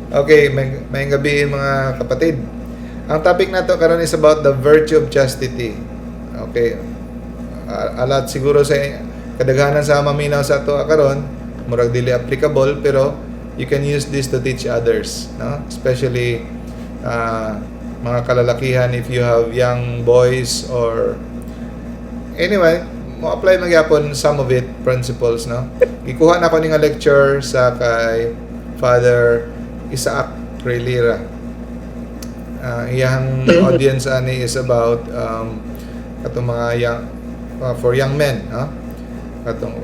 Okay, maayong gabii, mga kapatid. Ang topic nato karon is about the virtue of chastity. Okay. Alat siguro sa kadaghanan sa maminaw sa ato karon, murag dili applicable, pero you can use this to teach others, no? Especially mga kalalakihan, if you have young boys or anyway, mo apply magyapon some of it principles, no? Gikuha na ko ni nga lecture sa kay Father Isaac Relira. Iyang audience ani is about katong mga young for young men, no? Katong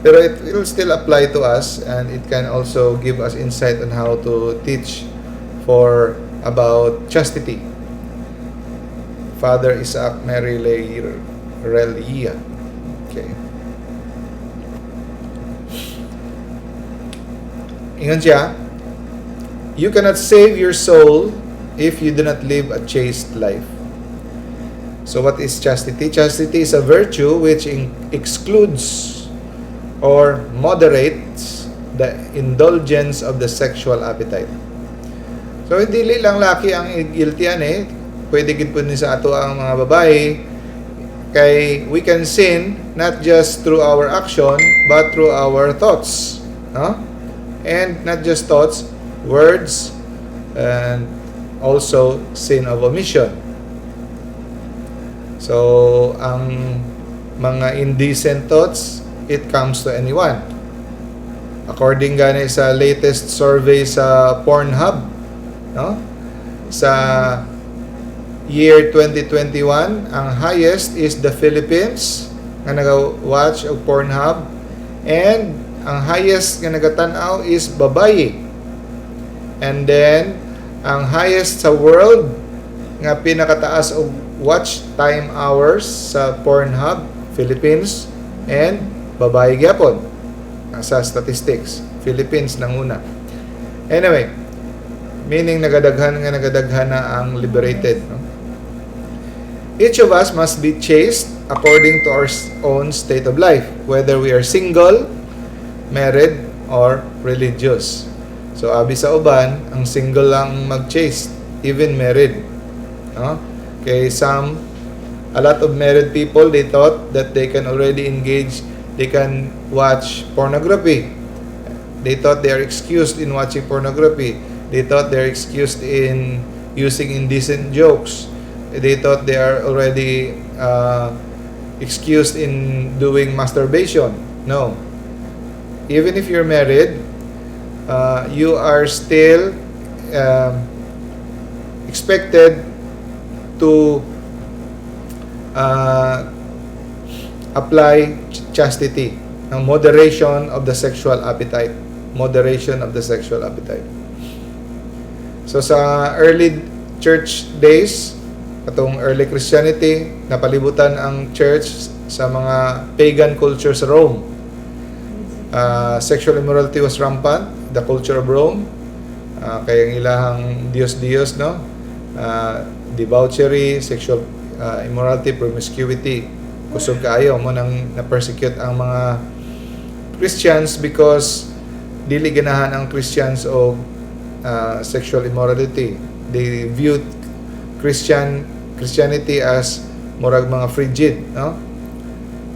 pero it will still apply to us and it can also give us insight on how to teach for about chastity. Father Isaac Mary Relia. Okay. Ingon siya, "You cannot save your soul if you do not live a chaste life." So what is chastity? Chastity is a virtue which excludes or moderates the indulgence of the sexual appetite. So hindi lang laki ang guilty ani, pwede gid po ni sa ato ang mga babae kay we can sin not just through our action but through our thoughts, no? And not just thoughts, words, and also sin of omission. So, ang mga indecent thoughts, it comes to anyone. According gani sa latest survey sa Pornhub, no? Sa year 2021, ang highest is the Philippines nga naga-watch og Pornhub and ang highest nga nagatan-aw is babayi. And then ang highest sa world nga pinakataas og watch time hours sa Pornhub, Philippines and babayi gyapon. Sa statistics, Philippines nanguna. Anyway, meaning nagadaghan nga nagadaghan na ang liberated, no? Each of us must be chaste according to our own state of life, whether we are single, married, or religious. So, abi sa uban, ang single lang mag-chaste, even married. No? Okay, a lot of married people, they thought that they can already engage, they can watch pornography. They thought they are excused in watching pornography. They thought they're excused in using indecent jokes. They thought they are already excused in doing masturbation. No. Even if you're married, you are still expected to apply chastity, ang moderation of the sexual appetite. Moderation of the sexual appetite. So sa early church days, atong early Christianity, napalibutan ang church sa mga pagan culture sa Rome. Sexual immorality was rampant, the culture of Rome. Kaya ang ilahang Diyos-Diyos, no? Debauchery, sexual immorality, promiscuity. Kusog kaayo mao nang na-persecute ang mga Christians because dili ganahan ang Christians og sexual immorality. They viewed Christianity as murag mga frigid, no?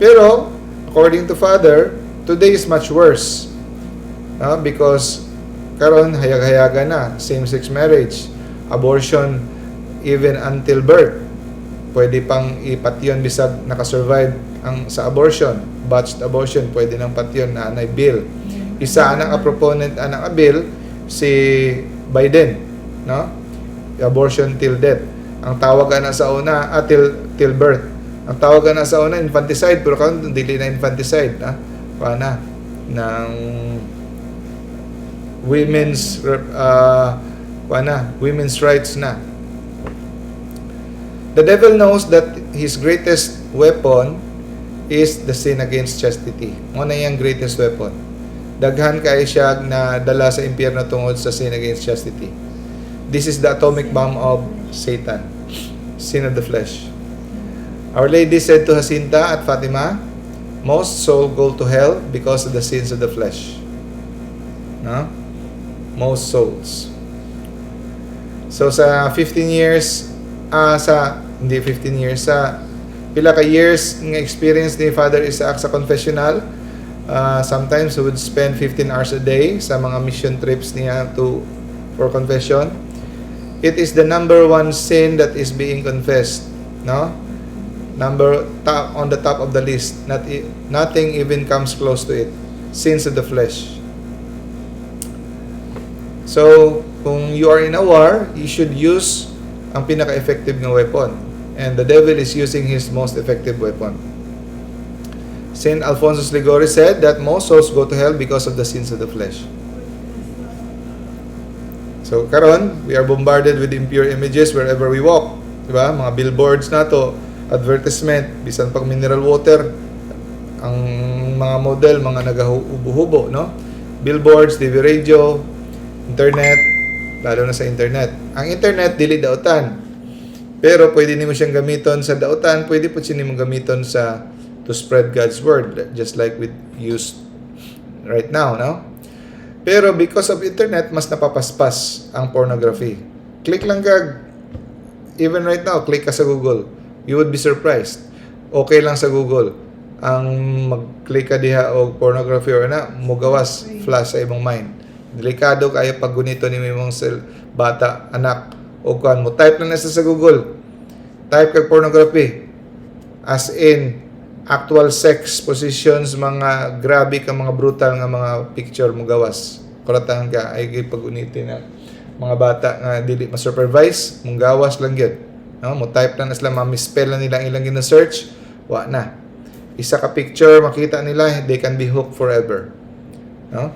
Pero according to Father, today is much worse. No? Because karon hayag-hayaga na same-sex marriage, abortion even until birth. Pwede pang ipatyon bisag nakasurvive ang sa abortion, botched abortion, pwede nang patyon na anay bill. Isa anang a proponent anang a bill si Biden, no? Abortion till death. Ang tawag ana sa una, till birth. Ang tawag ana sa una infanticide, pero karon dili na infanticide, ah. Kuha na ng women's kuha na, women's rights na. The devil knows that his greatest weapon is the sin against chastity. Mao na iyang greatest weapon. Daghan kay siya na dala sa impyerno tungod sa sin against chastity. This is the atomic bomb of Satan. Sin of the flesh. Our Lady said to Jacinta at Fatima, "Most soul go to hell because of the sins of the flesh." No? Most souls. So sa 15 years, sa, hindi 15 years, sa pila ka years nga experience ni Father Isaac sa confessional, sometimes he would spend 15 hours a day sa mga mission trips niya to for confession. It is the number one sin that is being confessed, no? Number top on the top of the list. Nothing even comes close to it. Sins of the flesh. So, kung you are in a war, you should use ang pinaka-effective nga weapon. And the devil is using his most effective weapon. Saint Alphonsus Liguori said that most souls go to hell because of the sins of the flesh. So karon, we are bombarded with impure images wherever we walk. Diba? Mga billboards nato, advertisement, bisan pag mineral water, ang mga model, mga nagahubo-hubo, no? Billboards, TV, radio, internet, lalo na sa internet. Ang internet, dili dautan. Pero pwede nimo siyang gamiton sa dautan, pwede pud siya nimo gamiton sa to spread God's word, just like we use right now, no? Pero because of internet, mas napapaspas ang pornography. Click lang kag, even right now, click ka sa Google. You would be surprised. Okay lang sa Google. Ang mag-click ka diha og pornography or na, mugawas, flash sa imong mind. Delikado kayo pag gunito ni imong cell, bata, anak, o kuan mo. Type lang na sa Google. Type kag pornography. As in, actual sex positions, mga grabe ka, mga brutal nga mga picture mo gawas. Kuratahan ka, ay pag-uniti na mga bata nga dili ma-supervise, mong gawas lang gyud. No, mo type lang na sila, ma-misspell na nila ang ilang gina-search, wa na. Isa ka picture makita nila, they can be hooked forever. No?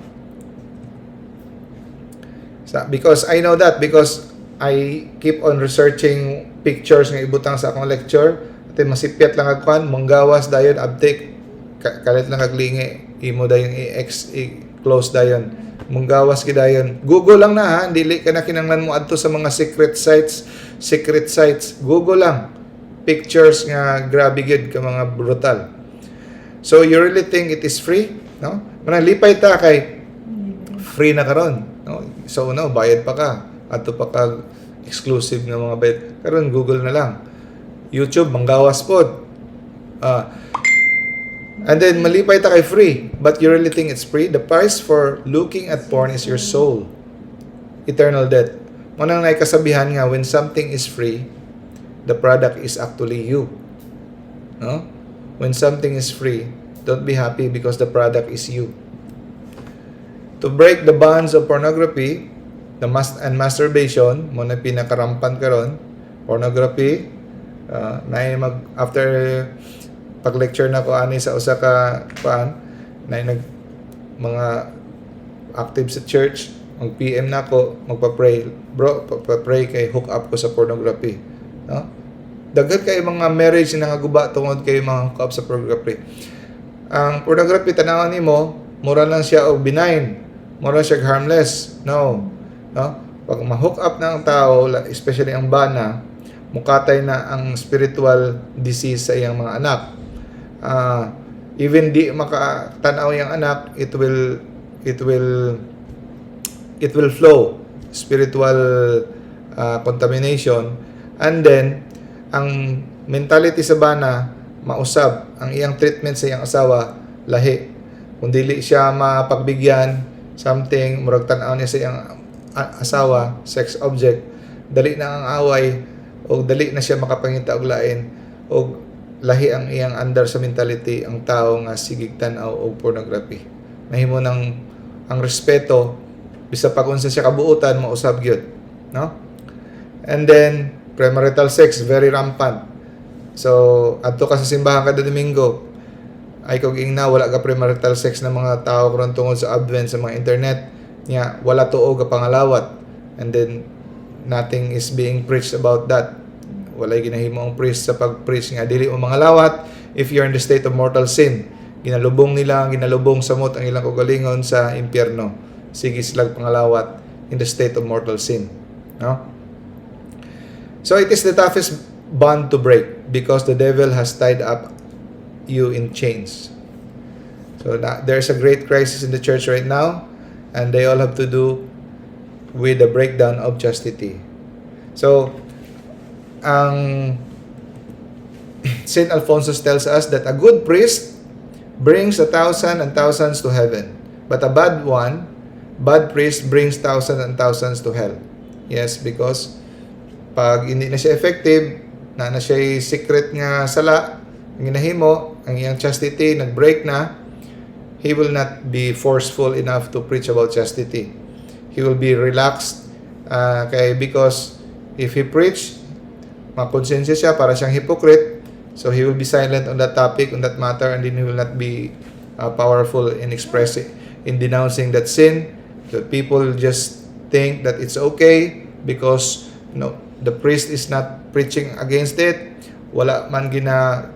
Because I know that because I keep on researching pictures nga ibutang sa akong lecture. Ate masipyat lang ag kuan, manggawas dayon abtik kalit lang kag lingi imo dayon i-x i-close dayon. Manggawas gid dayon. Google lang na ha, dili ka na kinahanglan mo adto sa mga secret sites, secret sites. Google lang. Pictures nga grabe gid ka mga brutal. So you really think it is free, no? Manalipay ta kay free na karon, no? So no, bayad pa ka. Adto pa ka exclusive nga mga bayad. Karon Google na lang. YouTube manggawas pod. And then malipay ta kay free, but you really think it's free? The price for looking at porn is your soul. Eternal death. Mao nang naay kasabihan nga when something is free, the product is actually you. No? When something is free, don't be happy because the product is you. To break the bonds of pornography, the mas and masturbation, mao na pinakarampan karon, pornography, na mag after pag-lecture na ko ani sa usa ka kuan, na nag mga active sa church, mag PM na ako, magpa-pray. "Bro, pa-pray kay hook up ko sa pornography." No? Daghan kay mga marriage na nangaguba tungod kay mga hook up sa pornography. Ang pornography, tanawan nimo, mura lang siya og benign. Mura siya og harmless. No. No? Pag ma-hook up na ang tao, especially ang bana, mukatay na ang spiritual disease sa iyang mga anak. Even di makatanaw yung anak, it will flow spiritual contamination, and then ang mentality sa bana mausab, ang iyang treatment sa iyang asawa lahi. Kung dili siya mapagbigyan something, murag tan-aw niya sa iyang asawa sex object. Dali na ang away o dali na siya makapangita og lain og lahi ang iyang andar sa mentality. Ang tao nga sigig tan-aw og pornography, mahimo ng ang respeto, bisa pag unsa siya kabuutan, mausab gyud, no? And then premarital sex, very rampant. So adto ka sa simbahan kada Domingo, ay kog ingna wala ka premarital sex ng mga tao karon tungod sa advent sa mga internet nya, wala tuo ga pangalawat, and then nothing is being preached about that. Walay ginahimo ang priest sa pag-preach nga dili mo mangalawat if you're in the state of mortal sin. Ginalubong nila, ginalubong samot ang ilang kaugalingon sa impyerno. Sige silag pangalawat in the state of mortal sin, no? So it is the toughest bond to break because the devil has tied up you in chains. So there's a great crisis in the church right now, and they all have to do with the breakdown of chastity. So, ang Saint Alphonsus tells us that a good priest brings a thousand and thousands to heaven, but a bad one, bad priest brings thousands and thousands to hell. Yes, because pag hindi na siya effective, na na siya secret nga sala, ang ginahimo, ang iyang chastity nag-break na, he will not be forceful enough to preach about chastity. He will be relaxed kay because if he preach, makonsensya siya para siyang hypocrite. So he will be silent on that topic, on that matter, and then he will not be powerful in expressing, in denouncing that sin. The people just think that it's okay because the priest is not preaching against it. Wala man gina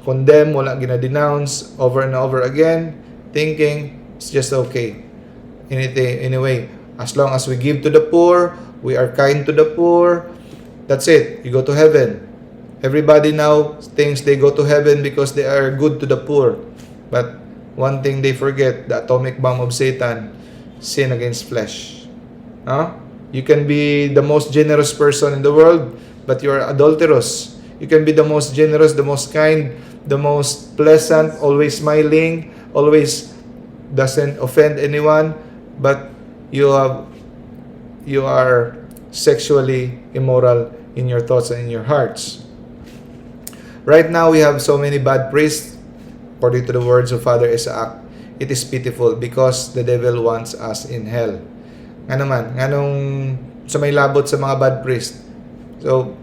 condemn, wala gina denounce over and over again, thinking it's just okay. Anything, anyway, as long as we give to the poor, we are kind to the poor, that's it. You go to heaven. Everybody now thinks they go to heaven because they are good to the poor. But one thing they forget, the atomic bomb of Satan, sin against flesh. Huh? You can be the most generous person in the world, but you are adulterous. You can be the most generous, the most kind, the most pleasant, always smiling, always doesn't offend anyone, but you are sexually immoral in your thoughts and in your hearts. Right now, we have so many bad priests, according to the words of Father Isaac. It is pitiful because the devil wants us in hell. Nga naman, nganong sa may labot sa mga bad priest. So,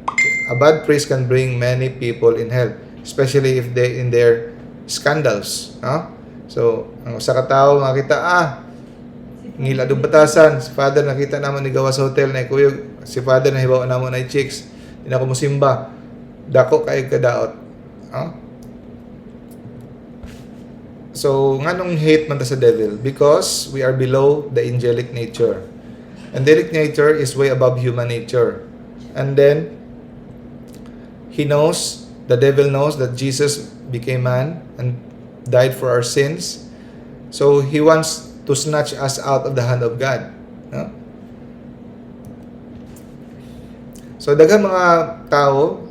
a bad priest can bring many people in hell, especially if they in their scandals. No? So, ang usa ka tawo makita, ngilad og batasan, si Father nakita namo nigawas sa hotel na kuyog, si Father nahibaw namo na chicks, di na ko musimba. Dako kay kadaot. No? So, nganong hate man ta sa devil? Because we are below the angelic nature. Angelic nature is way above human nature. And then, he knows, the devil knows that Jesus became man and died for our sins. So, he wants to snatch us out of the hand of God. No? So, daghang mga tao,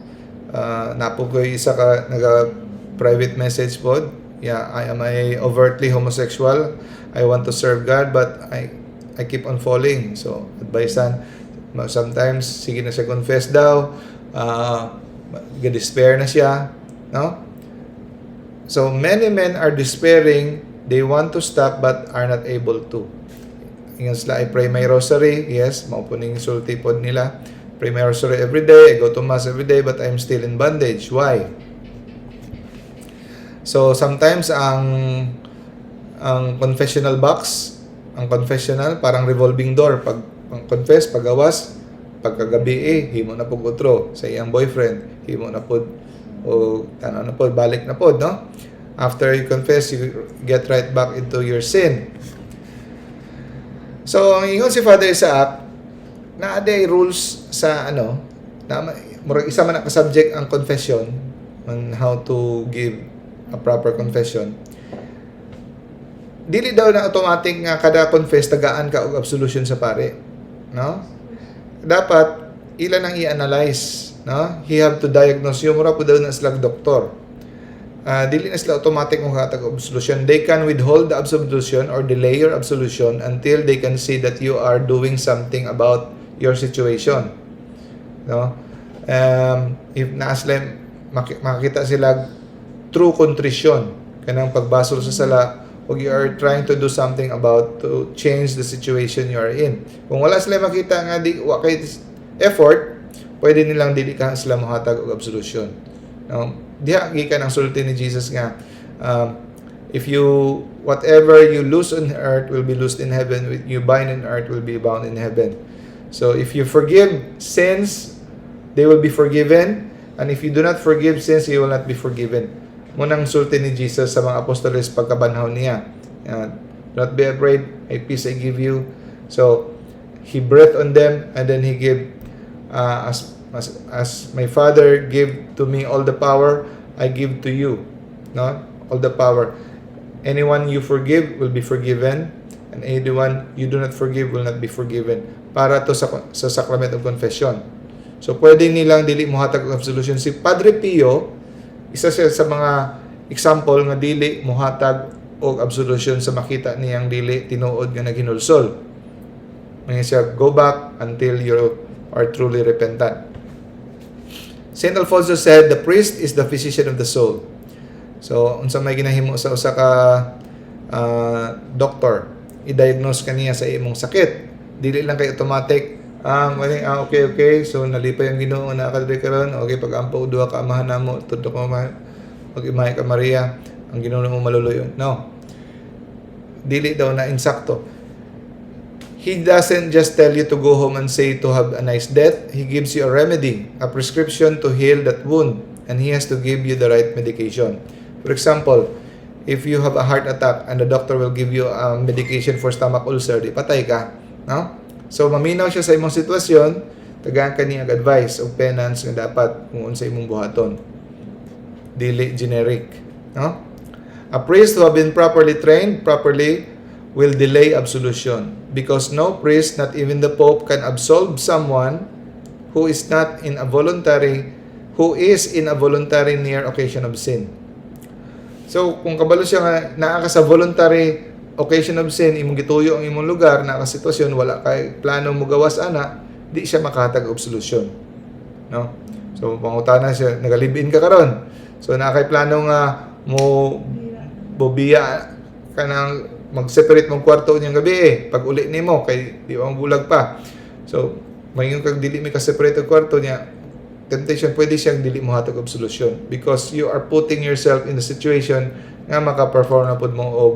naa po ko'y isa ka naga private message pod. Yeah, I am a overtly homosexual. I want to serve God, but I keep on falling. So, advisean, sometimes sige na siya confess daw, despair na siya, no? So, many men are despairing. They want to stop but are not able to. Ingon sila, "I pray my rosary." Yes, mao po ning sulti pod nila. "Pray my rosary every day. I go to mass every day, but I'm still in bondage. Why?" So, sometimes ang confessional box, ang confessional, parang revolving door. Pag confess, pagawas, pagkagabi eh, himo na pug otro sa iyang boyfriend, himo na pod o ano na pod, balik na pod, no? After you confess, you get right back into your sin. So, ang ingon si Father Isaac, naa diay rules sa ano, na murag isa man na ka subject ang confession on how to give a proper confession. Dili daw na automatic nga kada confess tagaan ka og absolution sa pare, no? Dapat ila nang i-analyze, no? He have to diagnose you, mura po daw na sila doktor. Dili na sila automatic mo hatag og absolution. They can withhold the absolution or delay your absolution until they can see that you are doing something about your situation. No? If naa sila makakita sila true contrition, kanang pagbasol sa sala ug you are trying to do something about to change the situation you are in. Kung wala sila makita nga di wa kay effort, pwede nilang dili ka sila mohatag og absolution. No? Diha gikan ang sulti ni Jesus nga if you whatever you loose on earth will be loosed in heaven, what you bind on earth will be bound in heaven. So if you forgive sins, they will be forgiven, and if you do not forgive sins, you will not be forgiven. Mao nang sulti ni Jesus sa mga apostoles pagkabanhaw niya. "Do not be afraid, a peace I give you." So he breathed on them and then he gave as my Father gave to me all the power, I give to you." No? All the power. Anyone you forgive will be forgiven. And anyone you do not forgive will not be forgiven. Para to sa sacrament of confession. So, pwede nilang dili mohatag og absolution. Si Padre Pio, isa siya sa mga example nga dili mohatag og absolution sa makita niyang dili tinuod nga naghinulsol. Mga siya, "Go back until you are truly repentant." Saint Alfonso said, "The priest is the physician of the soul." So, unsa may ginahimo sa usa ka doctor, i-diagnose ka niya sa imong sakit. Dili lang kay automatic, ah, ah, okay. So, nalipay ang Ginoo na ka diri karon. Okay, pag-ampo duha ka Amahan namo, tudlo ka pag imahe ka Maria, ang Ginoo mo maluluyon. No. Dili daw na insakto. He doesn't just tell you to go home and say to have a nice death. He gives you a remedy, a prescription to heal that wound, and he has to give you the right medication. For example, if you have a heart attack and the doctor will give you a medication for stomach ulcer, di patay ka, no? So maminaw siya sa imong sitwasyon, tagaan ka niya og advice og penance nga dapat kung unsa imong buhaton. Dili generic, no? A priest who have been properly trained properly will delay absolution because no priest, not even the Pope, can absolve someone who is in a voluntary near occasion of sin. So, kung kabalo siya nga naa ka sa voluntary occasion of sin, imong gituyo ang imong lugar, naa ka sitwasyon, wala kay plano mo gawas ana, di siya makahatag og solusyon. No? So, pangutana siya, naga-live-in ka karon. So, naa kay plano nga mo bobiya ka nang mag-separate mong kwarto niyang gabi eh pag uli nimo kay di ba bulag pa. So maingon kag dili mi ka separate og kwarto niya, temptation, pwede siyang dili mo hatag og solusyon because you are putting yourself in the situation nga maka-perform na pud mo og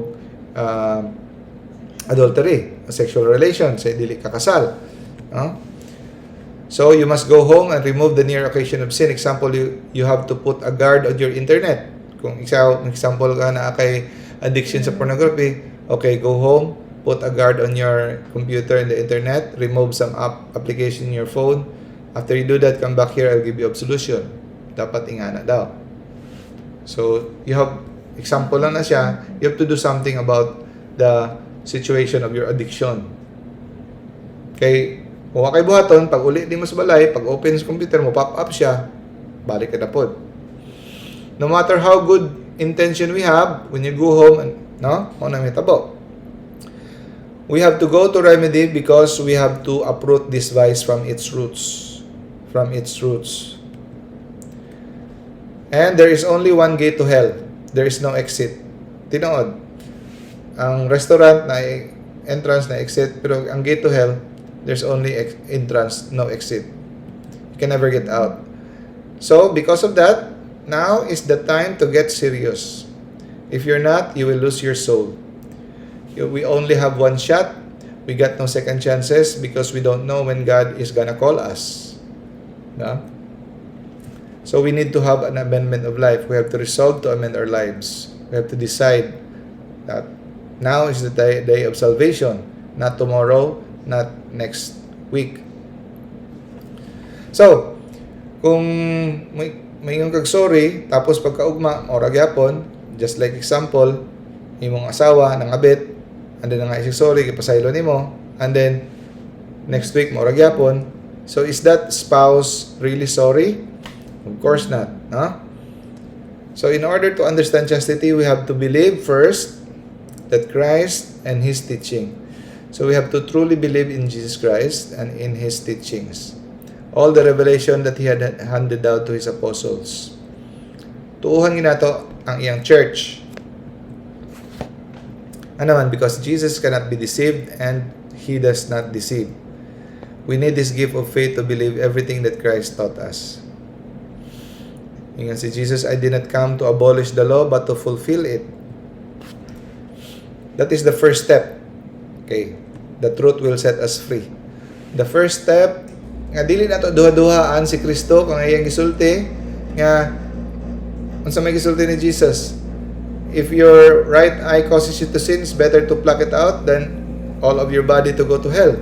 adultery, sexual relation sa dili ka kasal, no? So you must go home and remove the near occasion of sin. Example, you have to put a guard on your internet. Kung isa, example ka na kay addiction sa pornography, okay, go home, put a guard on your computer and the internet, remove some application in your phone. After you do that, come back here, I'll give you absolution. Dapat ingana daw. So, you have, example lang na siya, you have to do something about the situation of your addiction. Kay, kung wa kay buhaton, pag uli di mo sa balay, pag open sa computer mo, pop up siya, balik ka na pod. No matter how good intention we have, when you go home, and, no? Mao na mitabo. We have to go to remedy because we have to uproot this vice from its roots. From its roots. And there is only one gate to hell. There is no exit. Tinuod. Ang restaurant na entrance na exit, pero ang gate to hell, there's only entrance, no exit. You can never get out. So, because of that, now is the time to get serious. If you're not, you will lose your soul. We only have one shot. We got no second chances because we don't know when God is gonna call us. No? So we need to have an amendment of life. We have to resolve to amend our lives. We have to decide that now is the day of salvation, not tomorrow, not next week. So, kung may kag sorry, tapos pagkaugma, ora gyapon, just like example, imong asawa nangabit, and then nga isig sorry, gipasaylo nimo, and then next week mao ra gyapon. So is that spouse really sorry? Of course not, no? So in order to understand chastity, we have to believe first that Christ and His teaching. So we have to truly believe in Jesus Christ and in His teachings. All the revelation that He had handed out to His apostles. Tuuhan ginato ang iyang church. Ano man, because Jesus cannot be deceived and He does not deceive. We need this gift of faith to believe everything that Christ taught us. Ingon si Jesus, "I did not come to abolish the law, but to fulfill it." That is the first step. Okay. The truth will set us free. The first step, nga dili nato duha-duhaan si Kristo kung iyang gisulti, nga unsa may gisulti ni Jesus? If your right eye causes you to sin, it's better to pluck it out than all of your body to go to hell.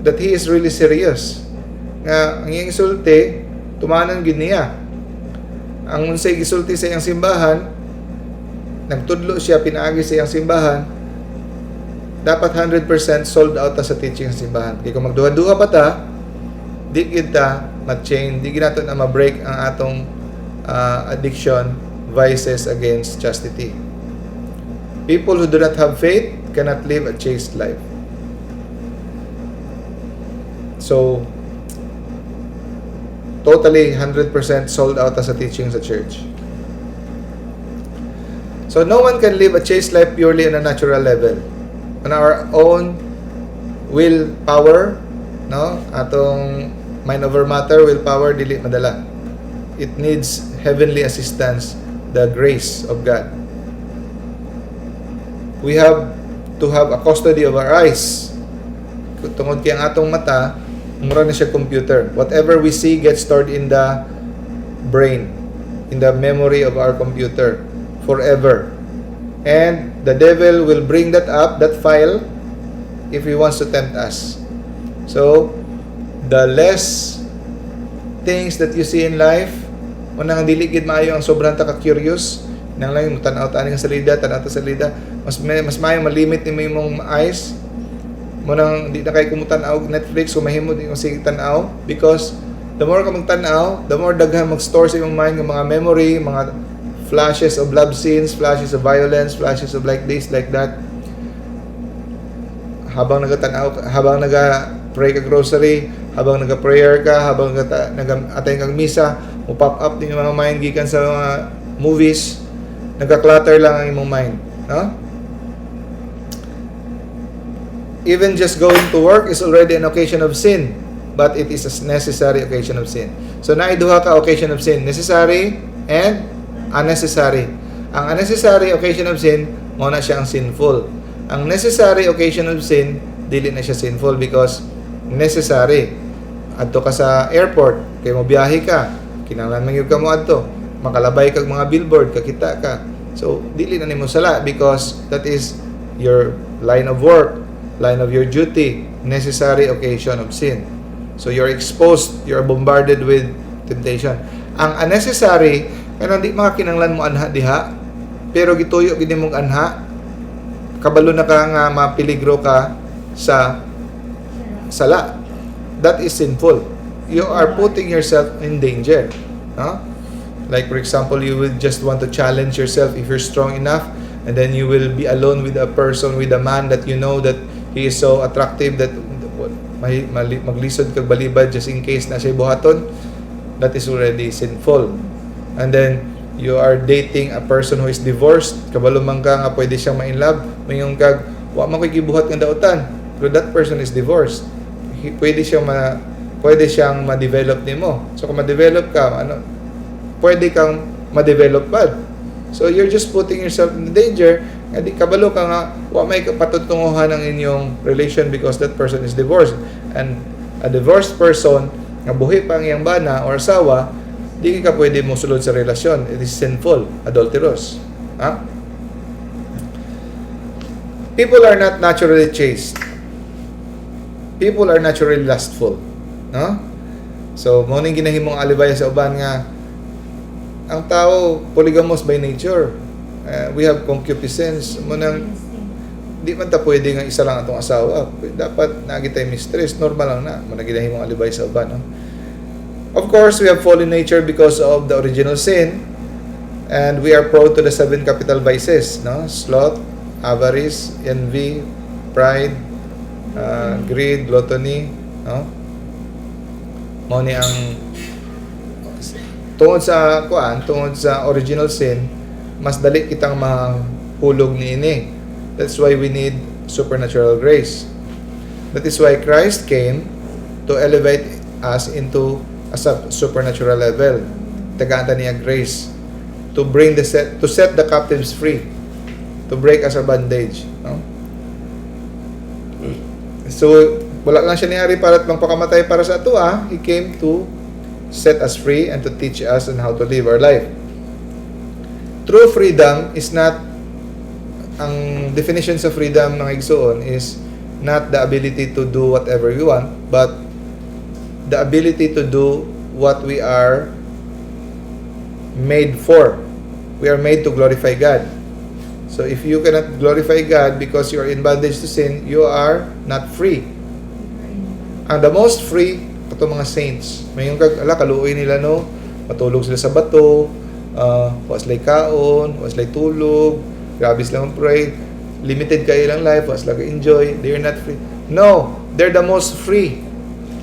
That He is really serious. Nga ang iyang gisulti, tumanan gid niya. Ang unsay gisulti sa iyang simbahan, nagtudlo siya pinaagi sa iyang simbahan, Dapat 100% sold out ta sa teaching sa simbahan. Kay kung magduha-duha pa ta, di kita ma-chain, di nato na ma-break ang atong addiction, vices against chastity. People who do not have faith cannot live a chaste life. So, totally 100% sold out sa teaching sa church. So, no one can live a chaste life purely on a natural level. On our own will power, no? Atong mind over matter, willpower, dili madala. It needs heavenly assistance, the grace of God. We have to have a custody of our eyes. Tungod kay ang atong mata, mura na siya computer. Whatever we see gets stored in the brain, in the memory of our computer forever. And the devil will bring that up, that file, if he wants to tempt us. So, the less things that you see in life, unang dili gid maayo ang sobrang ta ka-curious, nang lang tan-aw ta ani nga salida, tan-aw ta salida, mas maayo malimit nimo imong eyes. Mao nang di na kay kumutan-aw og Netflix kung mahimo di mo sige tan-aw, because the more ka magtan-aw, the more daghan mag-store sa imong mind ng mga memory, mga flashes of love scenes, flashes of violence, flashes of like this, like that. Habang nagatanaw, habang naga-pray ka rosary, habang naga-prayer ka, habang naga-attend kang misa, mo pop up din yung mga mind gikan sa mga movies, nagka-clutter lang ang imong mind, no? Even just going to work is already an occasion of sin, but it is a necessary occasion of sin. So naay duha ka occasion of sin, necessary and unnecessary. Ang unnecessary occasion of sin, mao na siya ang sinful. Ang necessary occasion of sin, dili na siya sinful because necessary. Adto ka sa airport, kay mo biyahe ka, kinahanglan man gyud ka mo adto. Makalabay kag mga billboard, kakita ka. So dili na nimo sala because that is your line of work, line of your duty, necessary occasion of sin. So you're exposed, you're bombarded with temptation. Ang unnecessary, kanang di makakinanglan mo anha diha, pero gituyo gid nimong anha, kabalo na ka nga mapiligro ka sa sala. That is sinful. You are putting yourself in danger. No? Like, for example, you will just want to challenge yourself if you're strong enough, and then you will be alone with a person, with a man that you know that he is so attractive that maglisod kag balibad just in case na siya buhaton. That is already sinful. And then you are dating a person who is divorced, kabalo man ka nga pwede siyang ma-in love, moingon kag wa man ko'y gibuhat nga dautan, pero that person is divorced. Pwede siyang ma-develop nimo. So kung ma-develop ka, ano, pwede kang ma-develop bad. So you're just putting yourself in danger nga di kabalo ka nga wa may patutunguhan ang inyong relation because that person is divorced. And a divorced person nga buhi pa ang iyang bana or asawa, di ka pwede mo sulod sa relasyon. It is sinful, adulterous. Ha? People are not naturally chaste. People are naturally lustful. No? So, mao ning ginahimong alibay sa uban nga ang tao polygamous by nature. We have concupiscence. Mao nang di man ta pwede nga isa lang atong asawa. Dapat naa gyud tay mistress, normal lang na. Mao na ginahimong alibay sa uban, no? Of course, we have fallen nature because of the original sin, and we are prone to the seven capital vices, no? Sloth, avarice, envy, pride, greed, gluttony, no? Mao ni ang tungod sa kuan, tungod sa original sin, mas dali kitang mahulog niini. That's why we need supernatural grace. That is why Christ came to elevate us into a supernatural level. Tagaan ta niya grace to set the captives free, to break us our bondage, no? So wala lang siya niari para at magpakamatay para sa ato ah. He came to set us free and to teach us on how to live our life. True freedom is not, ang definition sa freedom, mga igsoon, is not the ability to do whatever we want, but the ability to do what we are made for. We are made to glorify God. So if you cannot glorify God because you are in bondage to sin, you are not free. Ang the most free, kato mga saints. May yung kag ala, kaluoy nila, no. Matulog sila sa bato, wa sila'y kaon, wa sila'y tulog, grabe sila pray. Limited kay ilang life, wa sila enjoy, they are not free. No, they're the most free.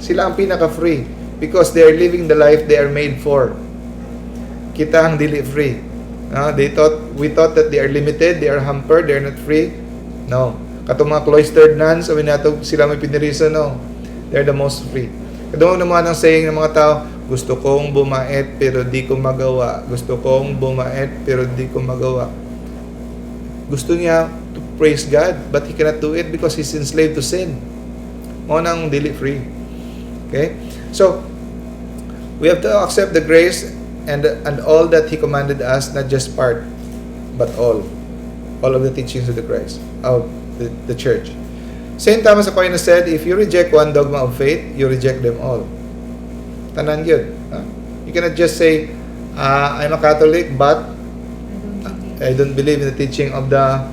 Sila ang pinaka-free because they are living the life they are made for. Kita ang dili free. They thought we thought that they are limited, they are hampered, they are not free. No. Katong mga cloistered nuns, sabi nato sila may pinirisa, no. They're the most free. Kadungog naman ang saying ng mga tao, "Gusto kong bumait pero di ko magawa. Gusto kong bumait pero di ko magawa." Gusto niya to praise God, but he cannot do it because he's enslaved to sin. Mao nang dili free. Okay? So, we have to accept the grace and all that He commanded us, not just part, but all. All of the teachings of the Christ, of the church. Saint Thomas Aquinas said, "If you reject one dogma of faith, you reject them all." Tanan yun. Huh? You cannot just say, "I'm a Catholic, but I don't believe in the teaching of the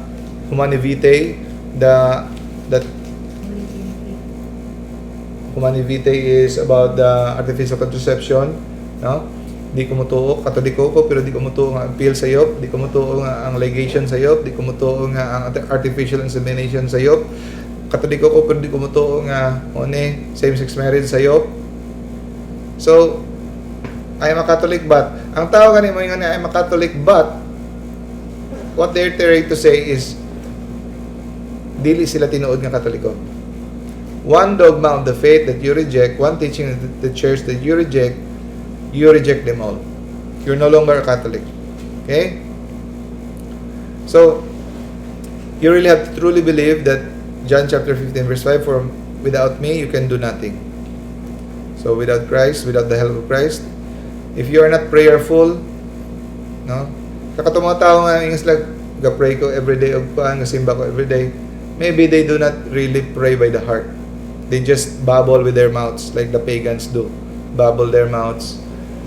Humanae Vitae," the that Humanae Vitae is about the artificial contraception, no? Di ko mutuo, Katoliko ko, pero di ko mutuo nga ang pill sayop, di ko mutuo nga ang ligation sayop, di ko mutuo nga ang artificial insemination sayop. Katoliko ko, pero di ko mutuo nga one same-sex marriage sayop. So, "I am a Catholic, but," ang tao gani mo nga, "I am a Catholic, but," what they're trying to say is dili sila tinuod nga Katoliko. One dogma of the faith that you reject, one teaching of the church that you reject them all. You're no longer a Catholic. Okay? So, you really have to truly believe that John chapter 15 verse 5, "For without me, you can do nothing." So, without Christ, without the help of Christ, if you are not prayerful, no? Katong mga tao nga ingon sila, "Ga-pray ko every day og kuan, gasimba ko every day." Maybe they do not really pray by the heart. They just babble with their mouths like the pagans do. Babble their mouths.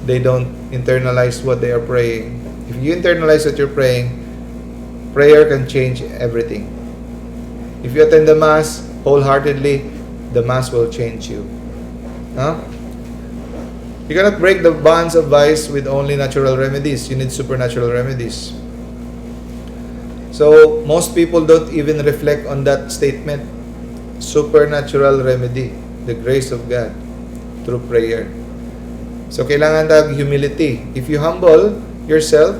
They don't internalize what they are praying. If you internalize what you're praying, prayer can change everything. If you attend the Mass wholeheartedly, the Mass will change you. Huh? You cannot break the bonds of vice with only natural remedies. You need supernatural remedies. So, most people don't even reflect on that statement. Supernatural remedy, the grace of God through prayer. So, kailangan tag humility. If you humble yourself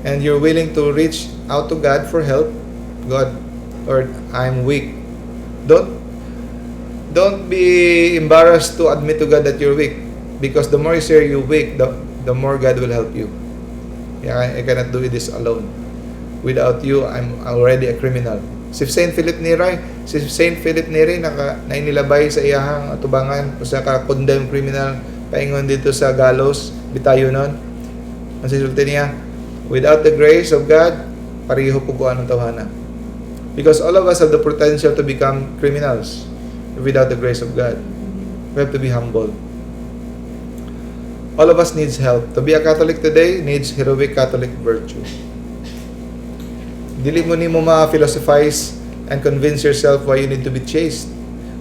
and you're willing to reach out to God for help, "God, Lord, I'm weak." Don't be embarrassed to admit to God that you're weak, because the more you say you're weak, the more God will help you. Yeah, I cannot do this alone. Without you, I'm already a criminal. Si Saint Philip Neri, si Saint Philip Neri naka nainilabay sa iyahang atubangan usa ka condemned criminal paingon didto sa gallows, bitayo nun. Ang sisulti niya, "Without the grace of God, pareho po ko anong tawhana." Because all of us have the potential to become criminals without the grace of God. We have to be humble. All of us needs help. To be a Catholic today needs heroic Catholic virtue. Dili mo nimo ma-philosophize and convince yourself why you need to be chaste.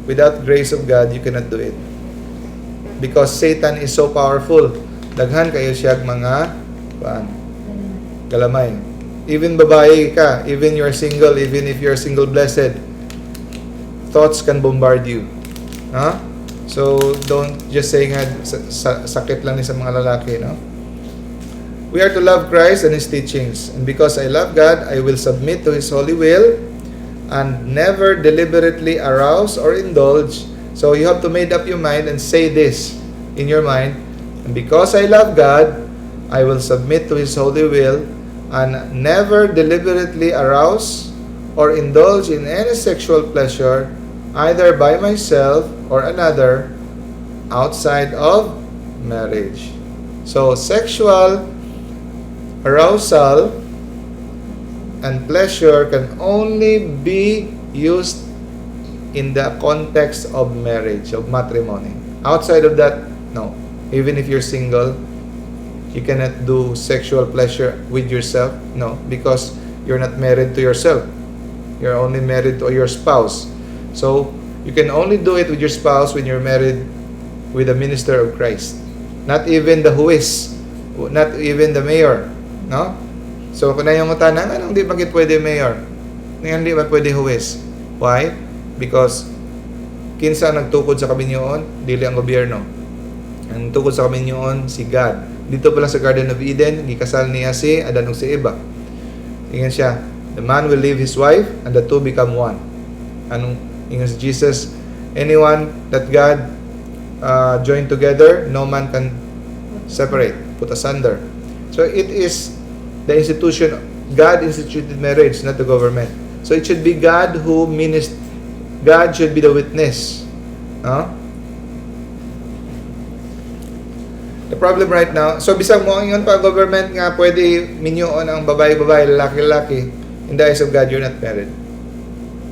Without grace of God, you cannot do it. Because Satan is so powerful. Daghan kayo siya mga kuan, galamay. Even babae ka, even you're single, even if you're single blessed, thoughts can bombard you. Huh? So, don't just say nga sakit lang ni sa mga lalaki, no? We are to love Christ and His teachings. And because I love God, I will submit to His holy will and never deliberately arouse or indulge. So you have to make up your mind and say this in your mind. And because I love God, I will submit to His holy will and never deliberately arouse or indulge in any sexual pleasure, either by myself or another, outside of marriage. So, sexual arousal and pleasure can only be used in the context of marriage, of matrimony. Outside of that, no. Even if you're single, you cannot do sexual pleasure with yourself. No, because You're not married to yourself. You're only married to your spouse. So, you can only do it with your spouse when you're married with a minister of Christ. Not even the huwes, not even the mayor, no? So, kung na yung utana, anong di bakit pwede mayor? Ngayon di ba pwede huwes? Why? Because kinsa ang nagtukod sa kaminyoon, dili ang gobyerno. Ang tukod sa kaminyoon, si God. Dito pa lang sa Garden of Eden, gikasal niya si Adan ug si Eva. Ingon siya, "The man will leave his wife and the two become one." Anong ingon si Jesus, "Anyone that God join together, no man can separate, put asunder." So it is the institution, God instituted marriage, not the government. So it should be God who minister, God should be the witness. No? The problem right now, so bisag mo ang ingon pa government nga pwede minyoon ang babae-babae, lalaki-lalaki, in the eyes of God, you're not married.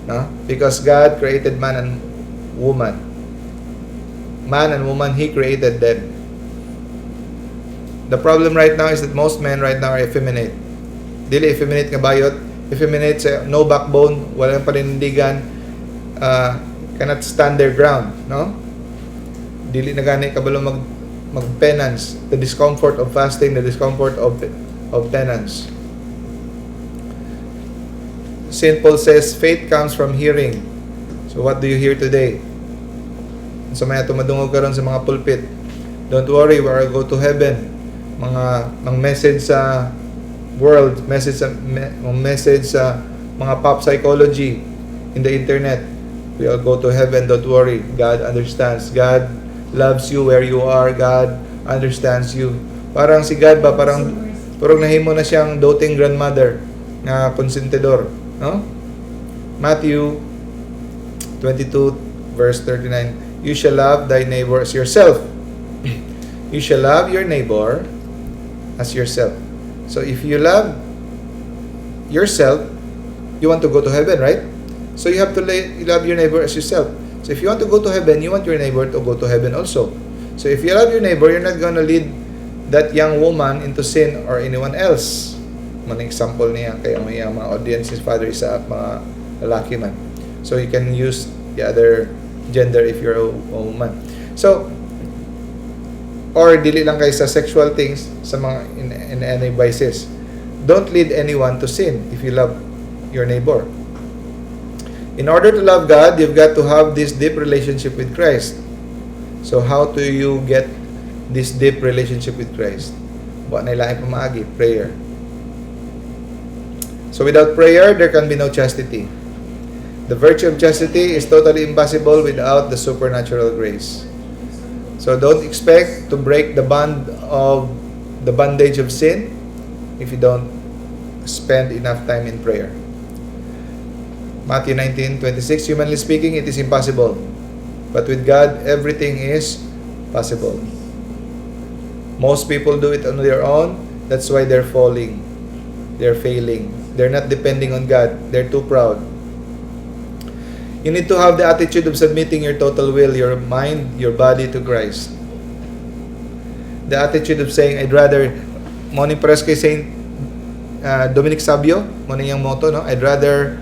No? Because God created man and woman. Man and woman, He created them. The problem right now is that most men right now are effeminate. Dili effeminate nga bayot, effeminate sa no backbone, walang panindigan, cannot stand their ground, no? Dili na gani kabalo mag penance, the discomfort of fasting, the discomfort of penance. St. Paul says faith comes from hearing. So what do you hear today? Sa mga tumadungog karon sa mga pulpit, "Don't worry, we are go to heaven." Mga message sa world, mga message sa mga pop psychology in the internet. "We all go to heaven, don't worry. God understands. God loves you where you are. God understands you." Parang si God ba, parang nahimo na siyang doting grandmother nga konsentidor, no? Matthew 22 verse 39, "You shall love thy neighbor as yourself." You shall love your neighbor as yourself. So if you love yourself, you want to go to heaven, right? So you have to love your neighbor as yourself. So if you want to go to heaven, you want your neighbor to go to heaven also. So if you love your neighbor, you're not gonna lead that young woman into sin or anyone else. Man example niya kay ang mga audience is Father Isaac, mga lalaki man. So you can use the other gender if you're a woman. So or dili lang kay sa sexual things, sa mga in any vices. Don't lead anyone to sin if you love your neighbor. In order to love God, you've got to have this deep relationship with Christ. So how do you get this deep relationship with Christ? Wa na laing pamaagi, prayer. So without prayer, there can be no chastity. The virtue of chastity is totally impossible without the supernatural grace. So don't expect to break the bond of the bondage of sin if you don't spend enough time in prayer. Matthew 19:26, "Humanly speaking, it is impossible. But with God, everything is possible." Most people do it on their own. That's why they're falling. They're failing. They're not depending on God. They're too proud. You need to have the attitude of submitting your total will, your mind, your body to Christ. The attitude of saying, "I'd rather," mo ni pares kay Saint Dominic Savio, mo ni iyang motto, no? "I'd rather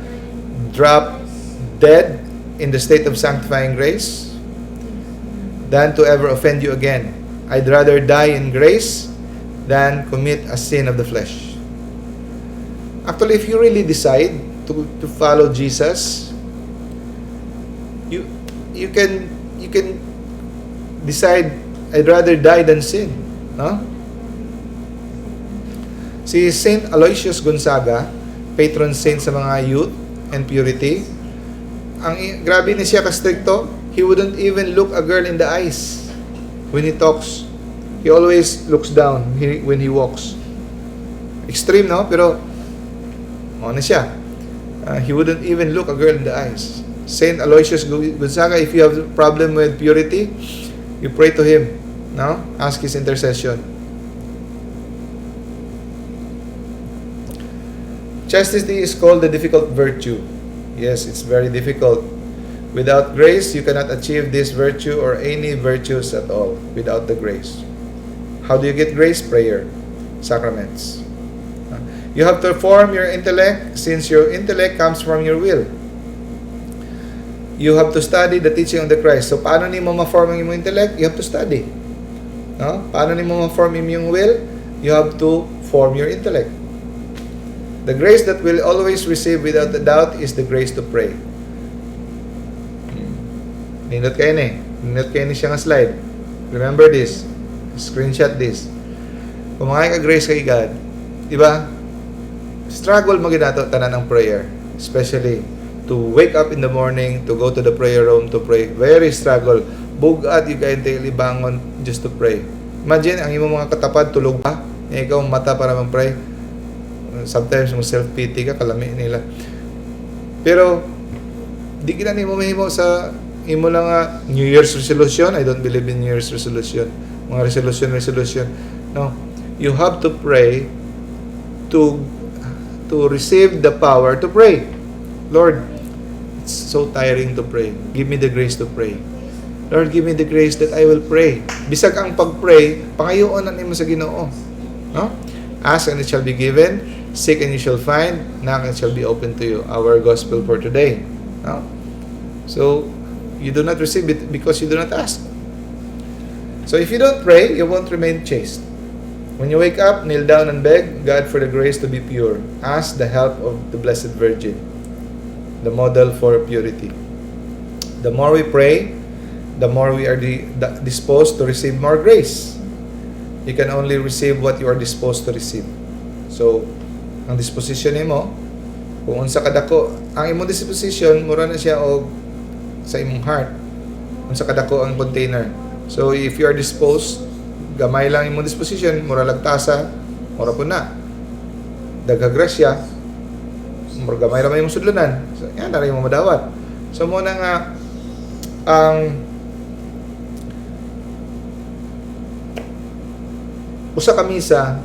drop dead in the state of sanctifying grace than to ever offend you again. I'd rather die in grace than commit a sin of the flesh." Actually, if you really decide to follow Jesus, you can decide, "I'd rather die than sin." No? Si Saint Aloysius Gonzaga, patron saint sa mga youth and purity, ang grabe ni siya ka-stricto, he wouldn't even look a girl in the eyes when he talks. He always looks down when he walks. Extreme, no? Pero, ano siya? He wouldn't even look a girl in the eyes. Saint Aloysius Gonzaga, if you have a problem with purity, you pray to him. No? Ask his intercession. Chastity is called the difficult virtue. Yes, it's very difficult. Without grace, you cannot achieve this virtue or any virtues at all without the grace. How do you get grace? Prayer. Sacraments. You have to form your intellect since your intellect comes from your will. You have to study the teaching of the Christ. So, paano nimo ma-form ang imong intellect? You have to study. No? Paano nimo ma-form imong will? You have to form your intellect. The grace that will always receive without a doubt is the grace to pray. Nindot kayo ni. Nindot kayo ni siya nga slide. Remember this. Screenshot this. Kung mga ka grace kay God, di ba? Struggle mo ginato tanan ang prayer. Especially to wake up in the morning, to go to the prayer room to pray. Very struggle. Bugat yung kayo libangon just to pray. Imagine, ang imong mga katapad, tulog pa. Eh, ikaw mata para mag-pray. Sometimes, mo self-pity ka, kalami nila. Pero, di gina nimo mahimo sa imo lang nga New Year's resolution. I don't believe in New Year's resolution. Mga resolution, resolution. No. You have to pray to receive the power to pray. Lord, it's so tiring to pray. Give me the grace to pray. Lord, give me the grace that I will pray. Bisag ang pag-pray, pangayoon na nimo sa Ginoo. No? Ask and it shall be given, seek and you shall find, knock and it shall be open to you. Our gospel for today. No? So, you do not receive it because you do not ask. So, if you don't pray, you won't remain chaste. When you wake up, kneel down and beg God for the grace to be pure. Ask the help of the Blessed Virgin, the model for purity. The more we pray, the more we are disposed to receive more grace. You can only receive what you are disposed to receive. So, ang disposition nimo, kung unsa kadako, ang imong disposition, mura na siya og sa imong heart. Unsa kadako ang container. So, if you are disposed, gamay lang imong disposition, mura lag tasa, mura po na. Daghag grasya, mura gamay ra may imong sudlanan. So, yan na rin mo madawat. So, mao na nga ang usa ka misa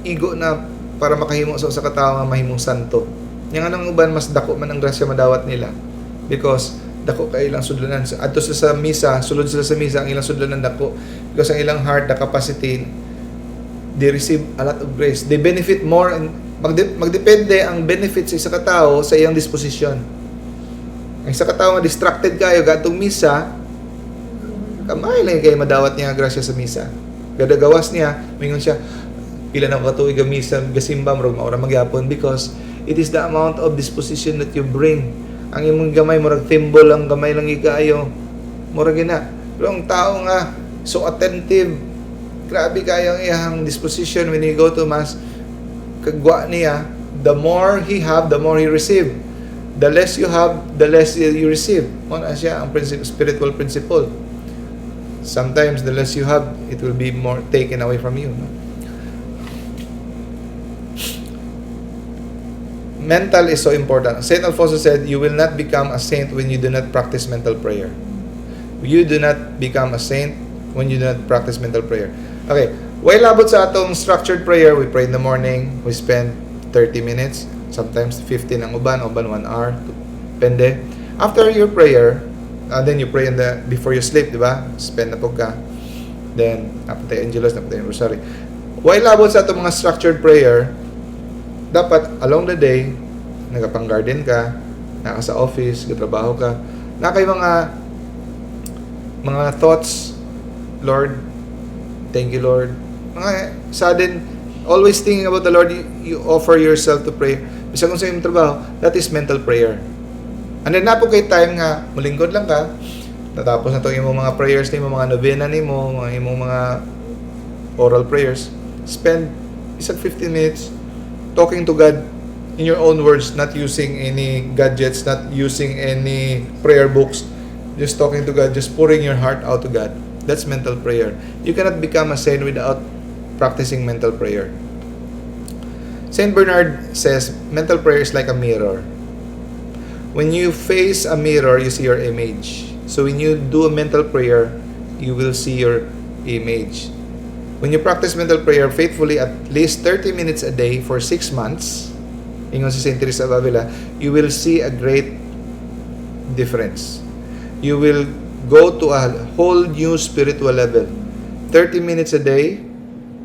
igo na para makahimo sa usa ka tawo nga mahimong santo. Nya nga nang uban, mas dako man ang grasya madawat nila because dako kay ilang sudlanan. Adto sila sa misa, sulod sila sa misa, ang ilang sudlanan dako because ang ilang heart, the capacity, they receive a lot of grace. They benefit more and magdepende ang benefit sa isa ka tawo sa iyang disposition. Ang isa ka tawo nga distracted kayo gatong misa, kamay lang kay madawat niya ang grasya sa misa. Gadagawas niya, mingon siya, "Pila na ko katuig ang misa, gasimba, murag mao ra magyapon," because it is the amount of disposition that you bring. Ang imong gamay, murag thimble ang gamay lang ikaayo. Murag gina. Pero ang tao nga so attentive, grabe kayo ang iyang disposition when he go to mass, kagwa niya, the more he have, the more he receive. The less you have, the less you receive. Mao na siya ang principle, spiritual principle. Sometimes the less you have, it will be more taken away from you. No? Mental is so important. Saint Alfonso said, "You will not become a saint when you do not practice mental prayer." You do not become a saint when you do not practice mental prayer. Okay, while labot sa atong structured prayer, we pray in the morning, we spend 30 minutes, sometimes 15 ang uban, uban 1 hour, depende. After your prayer, then you pray in the before you sleep, di ba? Spend na po ka. Then, napatay Angelus, napatay Rosary. While labot sa atong mga structured prayer, dapat along the day, nagapang-garden ka, naka sa office, katrabaho ka, na kay mga thoughts, "Lord, thank you, Lord." Mga sudden, always thinking about the Lord, you offer yourself to pray. Bisag kung sa imong trabaho, that is mental prayer. And then, naa po kay time nga, mulingkod lang ka, natapos na to imong mga prayers nimo, mga novena nimo, mga imong mga oral prayers, spend isang 15 minutes talking to God in your own words, not using any gadgets, not using any prayer books, just talking to God, just pouring your heart out to God. That's mental prayer. You cannot become a saint without practicing mental prayer. Saint Bernard says mental prayer is like a mirror. When you face a mirror, you see your image. So when you do a mental prayer, you will see your image. When you practice mental prayer faithfully at least 30 minutes a day for 6 months, ingon si Saint Teresa of Avila, you will see a great difference. You will go to a whole new spiritual level. 30 minutes a day